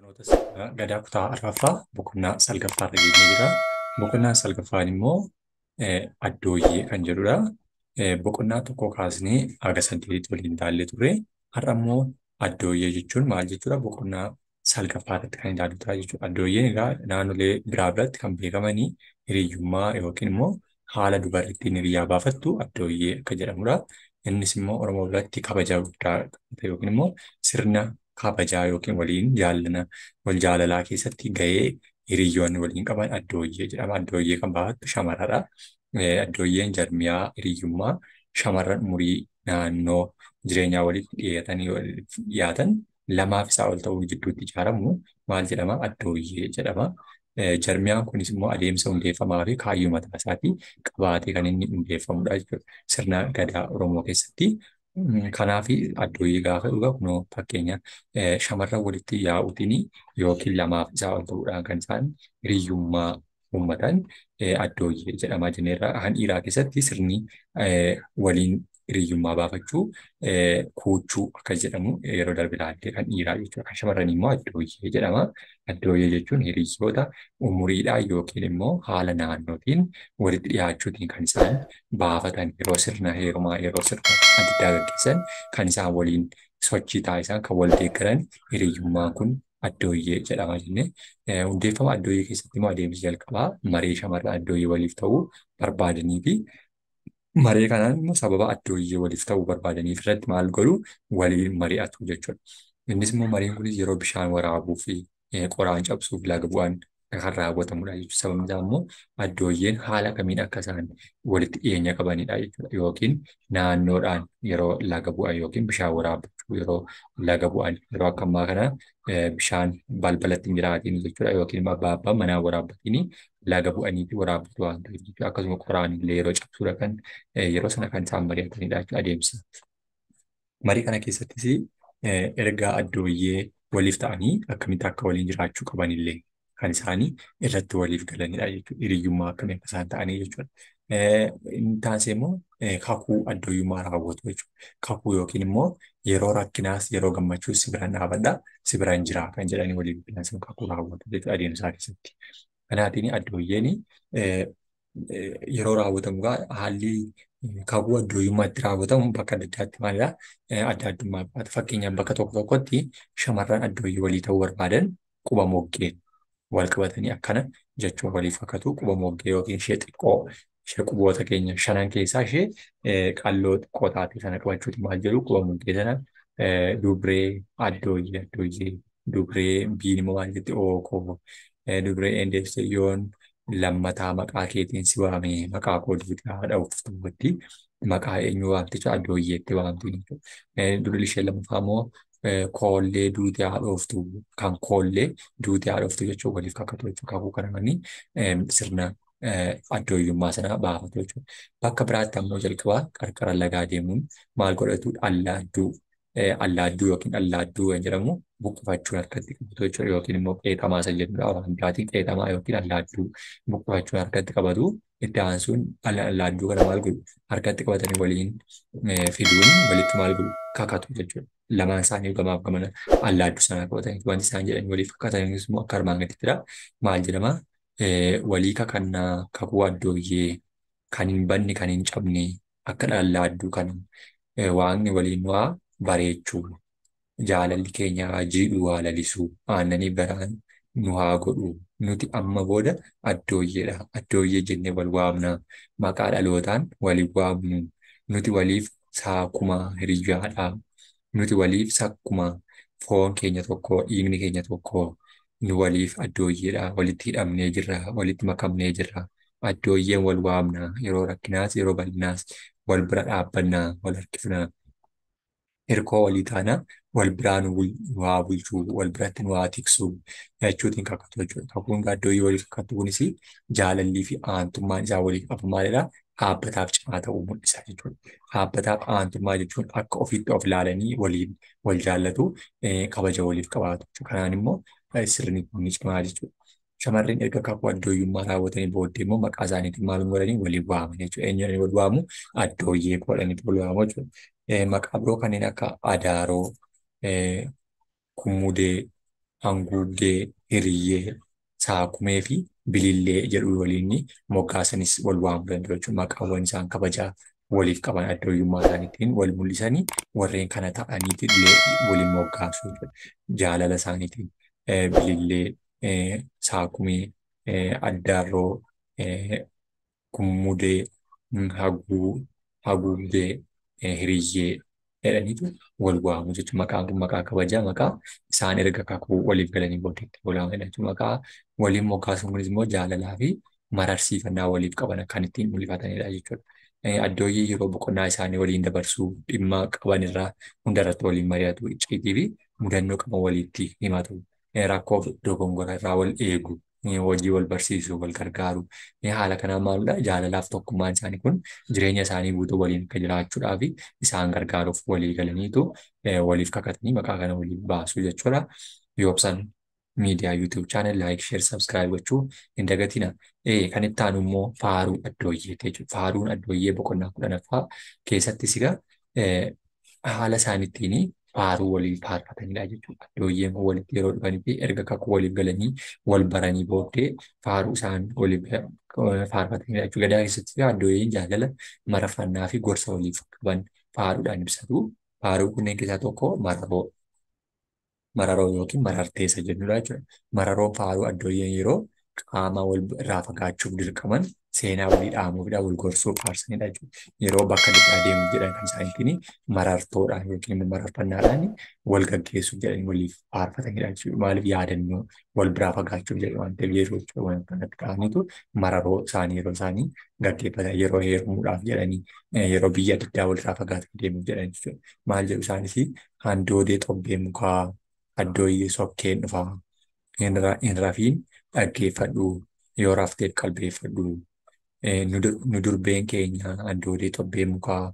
Barnoota Gadaa kutaa arfaffaa boqonnaa salgaffaa irra geenyee jira. Boqonnaan salgaffaan immoo addooyyee kan jedhudha. Boqonnaa tokko kaasnee haga saddeetitti waliin ilaallee turre. Har'a immoo addooyyee jechuun maal jechuudha? Boqonnaa salgaffaa irratti kan ilaallu ta'a jechuudha. Addooyyeen egaa naannolee biraa biratti kan beekamanii hiriyyummaa yookiin immoo haala dubarri ittiin hiriyyaa baafattu addooyyee akka jedhamudha. Innis immoo Oromoo biratti kabaja guddaa yookiin immoo sirna kabajaa yookiin waliin jaalala wal jaalalaa keessatti gahee hiriyyoonni waliin qaban addooyyee jedhama. Addooyyee kan baafattu shamarradha. Addooyyeen jarmiyaa hiriyyummaa shamarran umurii naannoo jireenyaa walitti dhiyaatanii dhiyaatan lamaaf isaa ol ta'uu gidduutti ijaaramu maal jedhama? Addooyyee jedhama. Jarmiyaan kunis immoo adeemsa hundeeffamaa fi kaayyoo mataa isaatii qabaatee kan inni hundeeffamudha jechuudha. Sirna gadaa Oromoo keessatti. Kanaaf addooyyee gaafa dhugaa kunoo fakkeenya shamarran walitti yaa'uutiin yookiin lamaaf isaa ol ta'uudhaan kan isaan hiriyyummaa uummatan addooyyee jedhama jenneerra. Kan dhiiraa keessatti sirni waliin hiriyyummaa baafachuu kuuchuu akka jedhamu yeroo darbe ilaallee kan dhiiraa jechuudha. Kan shamarranii immoo addooyyee jedhama. Addooyyee jechuun hiriyyoota umuriidhaan yookiin immoo haala naannootiin walitti dhiyaachuutiin kan isaan baafatan yeroo sirna heerumaa yeroo sirna adda addaa gaggeessan kan isaan waliin sochii taasisan kan wal deeggaran hiriyyummaan kun addooyyee jedhama jennee. Hundeeffama addooyyee keessatti immoo adeemsi jalqabaa maree shamarran addooyyee waliif ta'uu barbaadanii fi maree kanaan immoo sababa addooyyee waliif ta'uu barbaadaniif irratti maal godhu waliin mari'atu jechuudha. Innis immoo mareen kunis yeroo bishaan waraabuu fi qoraan cabsuuf laga bu'an kan raawwatamudha jechuudha. Sababni isaa immoo addooyyeen haala kamiin akka isaan walitti dhiyeenya qabanidha jechuudha. Yookiin naannoodhaan yeroo laga bu'an yookiin bishaan waraabbachuu yeroo laga bu'an yeroo akka ammaa kana bishaan balbalatti hin jiraatiin jechuudha. Yookiin immoo abbaa abbaa manaa waraabbatiin laga bu'anii fi waraabbatu waan ta'eef jechuudha. Akkasuma qoraan illee yeroo cabsuudha kan yeroo sana kan isaan mari'atanidha jechuudha adeemsa. Marii kana keessattis ergaa addooyyee waliif ta'anii akkamitti akka waliin jiraachuu qabanillee kan isaanii irratti waliif galanidha jechuudha. Hiriyyummaa akkamii akka isaan ta'anii jechuudha. Inni taasise immoo kakuu addooyyummaa raawwatu jechuudha. Kakuu yookiin immoo yeroo rakkinaas yeroo gammachuus si biraan dhaabadha, si biraan jira kan jedhanii waliif galan sun kakuu raawwatu jechuudha adeemsaa keessatti. Kanaatiin addooyyeen yeroo raawwatamu egaa haalli kakuu addooyyummaa itti raawwatamu bakka adda addaatti maalidha? Adda addummaa qabaata. Fakkeenyaaf bakka tokko tokkotti shamarran addooyyee walii ta'uu barbaadan quba moggee wal qabatanii akkana jechuun waliif fakkatu quba moggee yookiin ishee xiqqoo ishee quboota keenya shanan keessaa ishee qalloo xiqqoo taate sana qabachuuti maal jedhu quba moggee sana dubree addooyyee addooyyee dubree biin immoo maal jetti ookoo dubree endeessiyyoon lammataa maqaa keetiin si waame maqaa koo duuti haadha uftuutti maqaa eenyu waamticha addooyyeetti waamti jechuudha. Durri ishee lammaffaa immoo koollee duuti haadhooftu kan koollee duuti haadhooftu jechuun waliif kakatu jechuudha. Kakuu kana manii sirna addooyyummaa sana baafatu jechuudha. Bakka biraatti ammoo jalqabaa qarqara lagaa deemuun maal godhatu allaadduu allaadduu yookiin allaadduu kan jedhamu buqqifachuun harkatti qabatu jechuudha. Yookiin immoo qeexamaa isa jennudha. Afaan biraatiin qeexamaa yookiin allaadduu buqqifachuun harkatti qabatu. Itti aansuun allaadduu kana maal godhu harkatti qabatanii waliin fiduun walitti maal godhu kakatu jechuudha. Lamaan isaanii gamaaf gamana allaadduu sana qabatanii wanti isaan jedhanii waliif kakatanis immoo akka armaan gadittidha. Maal jedhama? Walii kakannaa kakuu addooyyee kan hin badne kan hin cabne akka allaadduu kana waaqni waliin waa bareechuu jaalalli keenya haa jiidhu haa lalisuu aannanii garaan nu haa godhu nuti amma booda addooyyeedha addooyyee jennee wal waamna maqaa dhalootaan waliin waamnu nuti waliif saakumaa hiriyyaadha nuti waliif sakkumaa foon keenya tokko dhiigni keenya tokko nu waliif addooyyeedha walitti hidhamnee jirra walitti makamnee jirra addooyyeen wal waamna yeroo rakkinaas yeroo bal'inaas wal bira dhaabbannaa wal harkifnaa hirkoo walii taana wal biraa nu haa bulchuu wal biratti nu haa tiksuu jechuutiin kakatu jechuudha. Kakuun addooyyee waliif kakatu kunis jaalallii fi aantummaan isaa waliif qabu maalidha? Dhaabbataaf cimaa ta'uu mul'isa jechuudha. Dhaabbataaf aantummaa jechuun akka ofiitti of ilaalanii waliin wal jaallatu kabaja waliif qabaatu jechuudha. Kanaan immoo sirni kun ni cimaa jechuudha. Shamarreen erga kakuu addooyyummaa raawwatanii booddee immoo maqaa isaaniitiin maal godhanii waliin waaman jechuudha. Eenyu jedhanii wal waamu? Addooyyee godhanii wal waamu jechuudha. Maqaa biroo kanneen akka Adaaroo, Kummudee, Hanguuggee, Hiriyyee, Saakumee fi Bilillee jedhu waliin moggaasanis wal waamuu danda'u jechuudha. Maqaawwan isaan kabajaa waliif qaban addooyyummaa isaaniitiin wal mul'isanii warreen kana ta'aniiti illee waliin moggaasu jechuudha. Jaalala isaaniitiin Bilillee, Saakumee, Addaarroo, Kummudee, Haguugdee, Hiriyyee jedhaniitu wal waamu jechuudha. Maqaan kun maqaa kabajaa, maqaa isaan erga kakuu waliif galanii booddeetti walaamanidha jechuudha. Maqaa waliin moggaasuun kunis immoo jaalalaa fi mararsiifannaa waliif qaban kan ittiin mul'ifatanidha jechuudha. Addooyyee yeroo boqonnaa isaanii waliin dabarsuu, dhimma qaban irraa hundarratti waliin mari'atu, icciitii fi mudannoo qaban walitti himatu, rakkoo fi dogongora irraa wal eegu, hojii wal barsiisu, wal gargaaru. Haala kanaan maalidha? Jaalalaaf tokkummaan isaanii kun jireenya isaanii guutuu waliin akka jiraachuudhaaf isaan gargaaruuf walii galaniitu waliif kakatanii maqaa kana waliif baasu jechuudha. Yoobsan miidiyaa YouTube channel like, share, subscribe gochuu hin dagatina. Kan itti aanu immoo faaruu addooyyeeti jechuudha. Faaruun addooyyee boqonnaa 10ffaa keessattis egaa haala isaan ittiin faaruu waliif faarfatanidha jechuudha. Addooyyeen kun walitti yeroo dhufanii fi erga kakuu waliif galanii wal baranii booddee faaruu isaan waliif faarfatanidha jechuudha. Gadaa keessatti addooyyeen jaalala mararfannaa fi gorsa waliif qaban faaruudhaan ibsatu. Faaruu kunneen keessaa tokko mararoo. Mararoo yookiin mararteessa jennudha jechuudha. Mararoon faaruu addooyyeen yeroo qaama wal irraa fagaachuuf dirqaman seenaa walii dhaamuufidha, wal gorsuu faarsanidha jechuudha. Yeroo bakka adda addaa deemuuf jedhan kan isaan ittiin marartoodhaan yookiin immoo mararfannaadhaan wal gaggeessuuf jedhanii waliif faarfatanidha jechuudha. Maaliif yaadannoo wal biraa fagaachuuf jedhu waan ta'eef yeroo jechuudha waan kanatti ka'aniitu mararoo isaanii yeroo isaanii gaggeeffatan, yeroo heerumuudhaaf jedhanii, yeroo biyya adda addaa wal irraa fagaatanii deemuuf jedhan jechuudha. Maal jedhu isaanis handoodee xobbee mukaa, addooyyee sokkeen dhufaa, hin rafiin dhaggeeffadhu, yoo rafteef qalbeeffadhu. Nu durbeen keenya addoodee xobbee mukaa,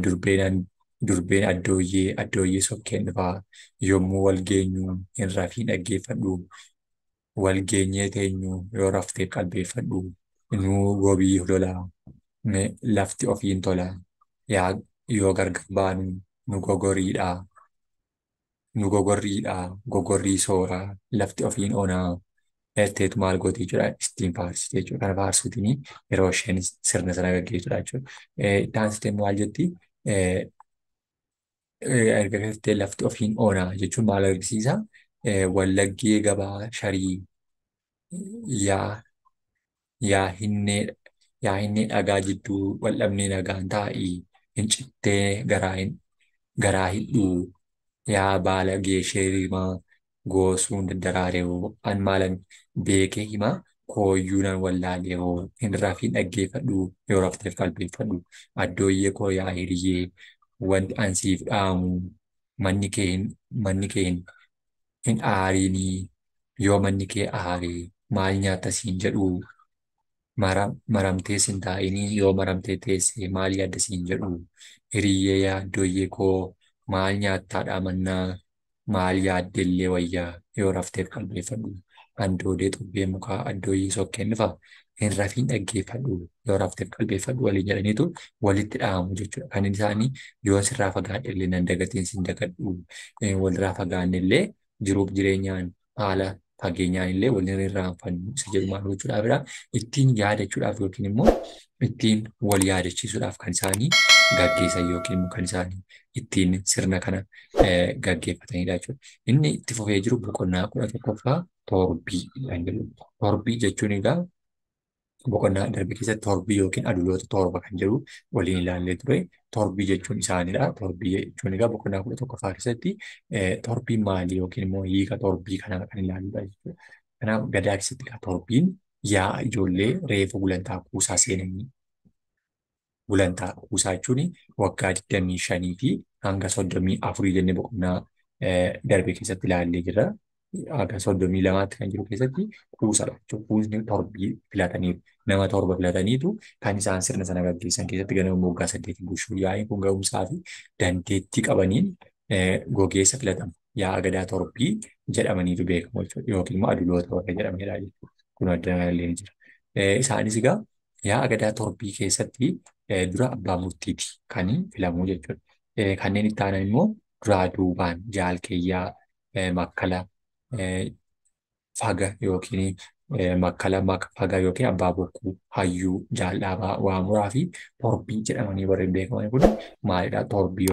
durbeen addooyyee sokkeen dhufaa, yommuu wal geenyu hin rafiin dhaggeeffadhu, wal geenyee teenyu yoo rafteef qalbeeffadhu, nu gobii lolaa, lafti ofiin tola, yoo gargar baanu nu gogoriidhaa. Nu gogorriidhaa, gogorrii sooraa, lafti ofiin onaa, jetteetu maal gooti jechuudha, ittiin faarsite jechuudha. Kana faarsuutiin yeroo isheen sirna sana gaggeessudha jechuudha. Itti aansitee maal jetti? Erga galtee lafti ofiin onaa jechuun maal agarsiisa? Wallaggee gabaa sharii yaa hinnee dhagaa jidduu wal dhabnee nagaan taa'ii hin cittee garaa hidhuu yaa baala geeshee rimaa goosuun daddaraaree an maalan beekee himaa kooyyuu nan wallaalee hoo hin rafiin dhaggeeffadhu yoo rafteef qalbeeffadhu addooyyee koo yaa hiriyyee wanti an siif dhaamu manni kee hin aariinii yoo manni kee aaree maal nyaata siin jedhu maramtee sin taa'inii yoo maramtee teessee maal yaadda siin jedhu hiriyyee yaa addooyyee koo maal nyaattaadhaa mannaa maal yaaddellee wayyaa yoo rafteef qalbeeffadhu handoodee xobbee mukaa addooyyee sokkeen dhufa hin rafiin dhaggeeffadhu yoo rafteef qalbeeffadhu waliin jedhaniitu walitti dhaamu jechuudha. Kan isaanii yoo sirraa fagaadhe illee nan dagatiin sin dagadhu, walirraa fagaanne illee jiruuf jireenyaan haala fageenyaan illee waliin irraanfannu isa jedhu maal gochuudhaafidha ittiin yaadachuudhaaf yookiin immoo ittiin wal yaadachiisuudhaaf kan isaanii gaggeessan yookiin immoo kan isaanii ittiin sirna kana gaggeeffatanidha jechuudha. Inni itti fufee jiru boqonnaa 11ffaa torbii kan jedhudha. Torbii jechuun egaa boqonnaa darbe keessatti torbii yookiin aduloota torba kan jedhu waliin ilaallee ture. Torbii jechuun isaanidha. Torbii jechuun egaa boqonnaa 11ffaa keessatti torbiin maali yookiin immoo hiika torbii kanaa kan ilaalludha jechuudha. Kanaaf gadaa keessatti egaa torbiin yaa'a ijoollee reefu gulantaa kuusaa seenanii. Gulantaa kuusaa jechuun waggaa 25 fi hanga 34 jennee boqonnaa darbe keessatti ilaallee jirra. Hanga 32tti kan jiru keessatti kuusaadha jechuudha. Kuusni torbii filataniiru. Nama torba filataniitu kan isaan sirna sana gaggeessan keessatti ganama waggaa 8 bulchuu. Yaa'iin kun ga'umsaa fi dandeettii qabaniin gogeessa filatamu. Yaa'a gadaa torbii jedhamaniitu beekamu jechuudha. Yookiin immoo aduloota warra jedhamanidha jechuudha. Kun adda illee ni jira. Isaanis egaa yaa'a gadaa torbii keessatti dura abbaa murtiiti kan filamu jechuudha. Kanneen itti aanan immoo duraa duubaan jaalkeeyyaa, makkala, Faga yookiin Makkala Faga yookiin Abbaa Bokkuu, Hayyuu, Jaalladhabaa, Waamuraa fi Torbii jedhamanii warreen beekaman kun maalidha? Torbii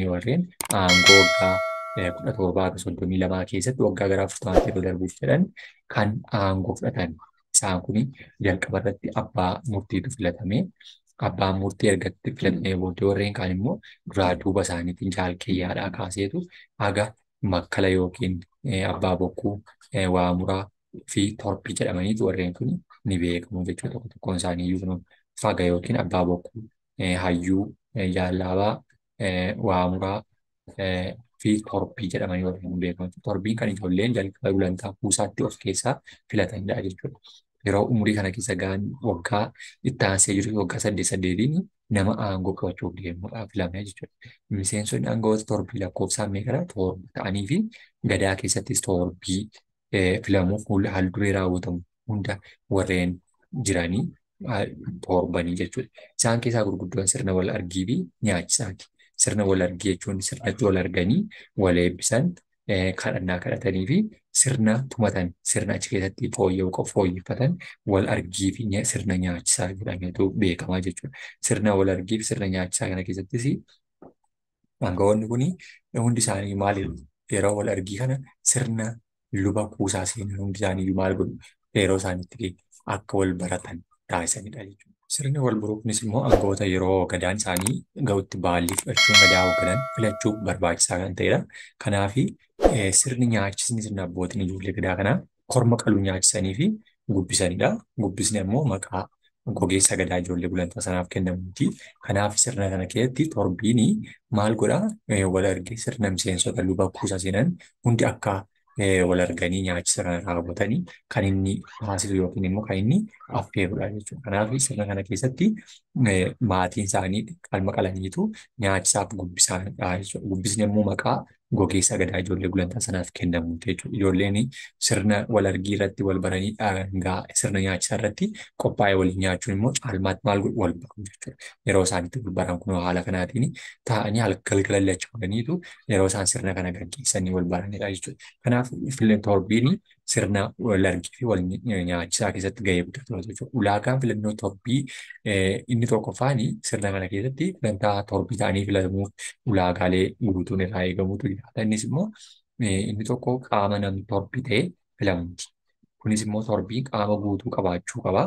warreen aangoo waggaa 17 hanga 32 keessatti waggaa gara 40tti yeroo darbuuf jedhan kan aangoo fudhatan. Isaan kun jalqaba irratti abbaa murtiitu filatame. Abbaan murtii erga filatamee booddee warreen kaan immoo duraa duuba isaaniitiin jaalkiyyaadhaa kaaseetu haga Makkala yookiin Abbaa Bokkuu, Waamuraa fi Torbii jedhamaniitu warreen kun ni beekamu jechuudha. Tokko tokkoon isaanii iyyuu Faga yookiin Abbaa Bokkuu, Hayyuu, Jaallaabaa, Waamuraa fi Torbii jedhamanii warreen kun beekamu. Torbiin kan ijoolleen jalqaba gulantaa kuusaatti of keessaa filatanidha jechuudha. Yeroo umurii kana keessa gahan waggaa itti aansee jiru waggaa 8 8iin nama aangoo qabachuuf deemudha filamee jechuudha. Miseensonni aangawoota torbii lakkoofsaan meeqadha? 7 ta'anii fi gadaa keessattis torbii filamuuf haal-duree raawwatamu hunda warreen jiranii torbanii jechuudha. Isaan keessaa gurguddoon sirna wal argii fi nyaachisaati. Sirna wal argii jechuun sirnatti wal arganii wal eebbisan, kadhannaa kadhatanii fi sirna tumatan, sirna achi keessatti fooyya'u qabu fooyyeffatan wal argii fi sirna nyaachisaa jedhameetu beekamaa jechuudha. Sirna wal argii fi sirna nyaachisaa kana keessattis aangawoonni kun hundi isaanii maal yeroo wal argii kana sirna luba kuusaa seenan hundi isaanii maal godhu yeroo isaaniitti akka wal baratan taasisanidha jechuudha. Sirni wal baruu kunis immoo aangawoota yeroo gadaan isaanii ga'utti baallii fudhachuun gadaa hoogganan filachuuf barbaachisaa kan ta'edha. Kanaaf sirni nyaachisni sirna abbootiin ijoollee gadaa kanaa korma qaluu nyaachisanii fi gubbisanidha. Gubbisni immoo maqaa gogeessa gadaa ijoollee gulantaa sanaaf kennamuuti. Kanaaf sirna kana keessatti torbiin maal godhaa? Wal argee sirna miseensota luba kuusaa seenan hundi akka wal arganii nyaachisa kana raawwatanii kan inni taasisu yookiin immoo kan inni affeerudha jechuudha. Kanaaf sirna kana keessatti maatiin isaanii qalma qalaniitu nyaachisaaf gubbisaadha jechuudha. Gubbisni immoo maqaa gogeessa gadaa ijoollee gulantaa sanaaf kennamuuti jechuudha. Ijoolleen sirna wal argii irratti wal baranii dhangaa sirna nyaachisaa irratti qophaa'ee waliin nyaachuun immoo caalmaatti maal godhu wal baru jechuudha. Yeroo isaan itti wal baran kun haala kanaatiin taa'anii galgala lachuudhaniitu yeroo isaan sirna kana gaggeessanii wal baranidha jechuudha. Kanaaf torbiin sirna wal argii fi wal nyaachisaa keessatti gahee guddaa taphatu jechuudha. Ulaagaan filannoo torbii inni tokkoffaan sirna kana keessatti filantaa torbii ta'anii filatamuuf ulaagaalee guutuun irraa eegamutu jiraata. Innis immoo inni tokko qaama namni torbii ta'ee filamuuti. Kunis immoo torbiin qaama guutuu qabaachuu qaba.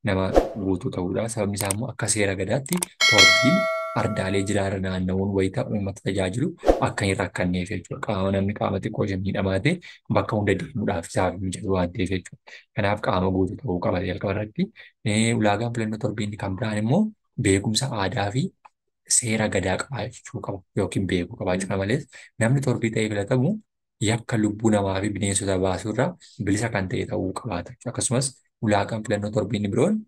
Nama guutuu ta'uudha. Sababni isaa immoo akka seera gadaatti torbiin ardaalee jiraarra naanna'uun wayita uummata tajaajilu akka hin rakkanneef jechuudha. Qaama namni qaama xiqqoo ishee miidhamaa ta'e bakka hunda deemuudhaaf isaaf mijatu waan ta'eef jechuudha. Kanaaf qaama guutuu ta'uu qaba jalqaba irratti. Ulaagaan filannoo torbiin kan biraan immoo beekumsa aadaa fi seera gadaa qabaachuu qaba yookiin beekuu qabaachuu. Kana malees namni torbii ta'ee filatamu yakka lubbuu namaa fi bineensota baasuurraa bilisa kan ta'e ta'uu qabaata. Akkasumas ulaagaan filannoo torbiin biroon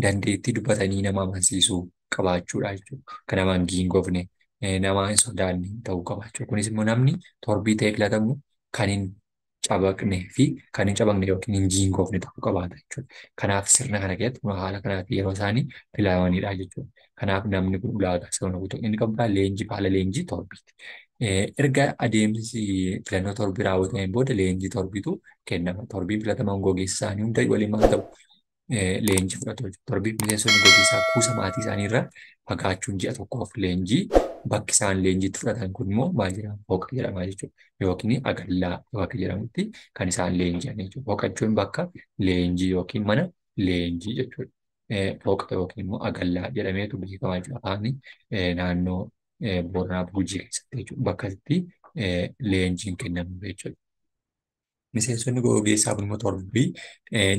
dandeettii dubbatanii nama amansiisuu qabaachuudha jechuudha. Kan nama hin giingoofne, nama hin sodaanne ta'uu qabaachuu. Kunis immoo namni torbii ta'ee filatamu kan hin cabaqne fi kan hin cabaqne yookiin hin giingoofne ta'uu qabaata jechuudha. Kanaaf sirna kana keessatti haala kanaatiin yeroo isaanii filamanidha jechuudha. Kanaaf namni kun ulaagaa sirna guutuu inni qabu leenjii haala leenjii torbiiti. Erga adeemsi filannoo torbii raawwatameen booda leenjii torbiitu kennama. Torbiin filataman gogeessa isaanii hunda waliin maal ta'u leenjii fudhatu jechuudha. Torbii miseensonni gogeessaa kuusa maatii isaanii irraa fagaachuun ji'a tokkoof leenjii bakki isaan leenjiitti fudhatan kun immoo maal jedhama? Hoqa jedhama jechuudha. Yookiin agallaa bakka jedhamutti kan isaan leenji'an jechuudha. Hoqa jechuun bakka leenjii yookiin mana leenjii jechuudha. Hoqa yookiin immoo agallaa jedhameetu beekama jechuudha. Afaan naannoo Booranaa Gujii keessatti jechuudha. Bakka itti leenjiin kennamu jechuudha. Miseensonni gogeessaa kun immoo torbii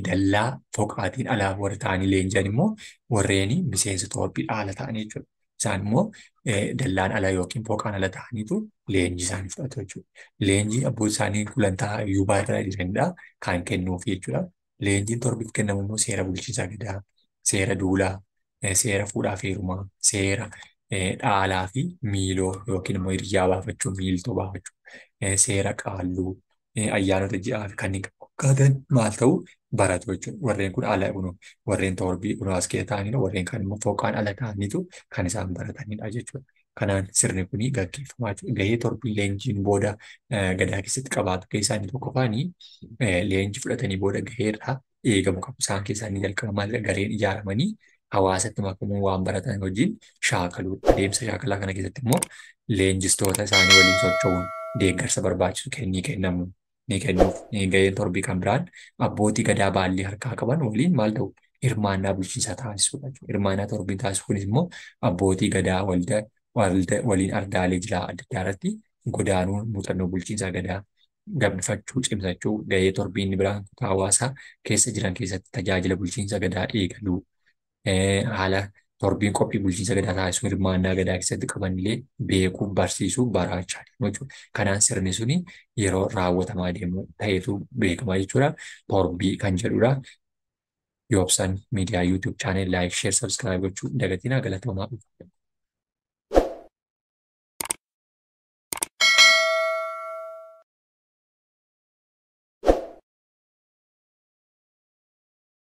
dallaa foqaatiin alaa warra ta'anii leenji'an immoo warreen miseensa torbii haala ta'anii jechuudha. Isaan immoo dallaan ala yookiin foqaan ala ta'aniitu leenjii isaanii fudhatu jechuudha. Leenjii abbootii isaanii gulantaa yuubaa irra jiranidha kan kennuufi jechuudha. Leenjiin torbiif kennamu immoo seera bulchiinsa gadaa, seera duulaa, seera fuudhaa fi heerumaa, seera dhaalaa fi miiloo yookiin immoo hiriyyaa baafachuu, miiltoo baafachuu, seera qaalluu, ayyaanota ji'aa fi kanneen fakkaatan maal ta'u baratu jechuudha. Warreen kun ala kun warreen torbii kun as keessa ta'anidha. Warreen kaan immoo foqaan ala ta'aniitu kan isaan baratanidha jechuudha. Kanaan sirni kun gaggeeffamaa jechuudha. Gahee torbii leenjiin booda gadaa keessatti qabaatu keessaa inni tokkoffaani leenjii fudhatanii booda gahee irraa eegamu qabu. Isaan keessaa inni jalqaba maal gareen ijaaramanii hawaasatti makamuun waan baratan wajjin shaakaluu. Adeemsa shaakalaa kana keessatti immoo leenjistoota isaanii waliin socho'uun deeggarsa barbaachisu kennii kennamu ni kennuuf. Gaheen torbii kan biraan abbootii gadaa baallii harkaa qaban waliin maal ta'u hirmaannaa bulchiinsaa taasisuudha jechuudha. Hirmaannaa torbiin taasisu kunis immoo abbootii gadaa waliin ardaalee jilaa adda addaa irratti godaanuun muuxannoo bulchiinsaa gadaa gabbifachuu, cimsachuu, gahee torbii inni biraan kutaa hawaasaa keessa jiran keessatti tajaajila bulchiinsa gadaa eegaluu, haala torbiin qophii bulchiinsa gadaa taasisuu hirmaannaa gadaa keessatti qaban illee beekuu, barsiisuu, baraachaa deemu jechuudha. Kanaan sirni suni yeroo raawwatamaa deemu ta'etu beekamaa jechuudha. Torbii kan jedhudha. Yoobsan miidiyaa YouTube channel like, share, subscribe gochuu dagatinaa galatoomaa.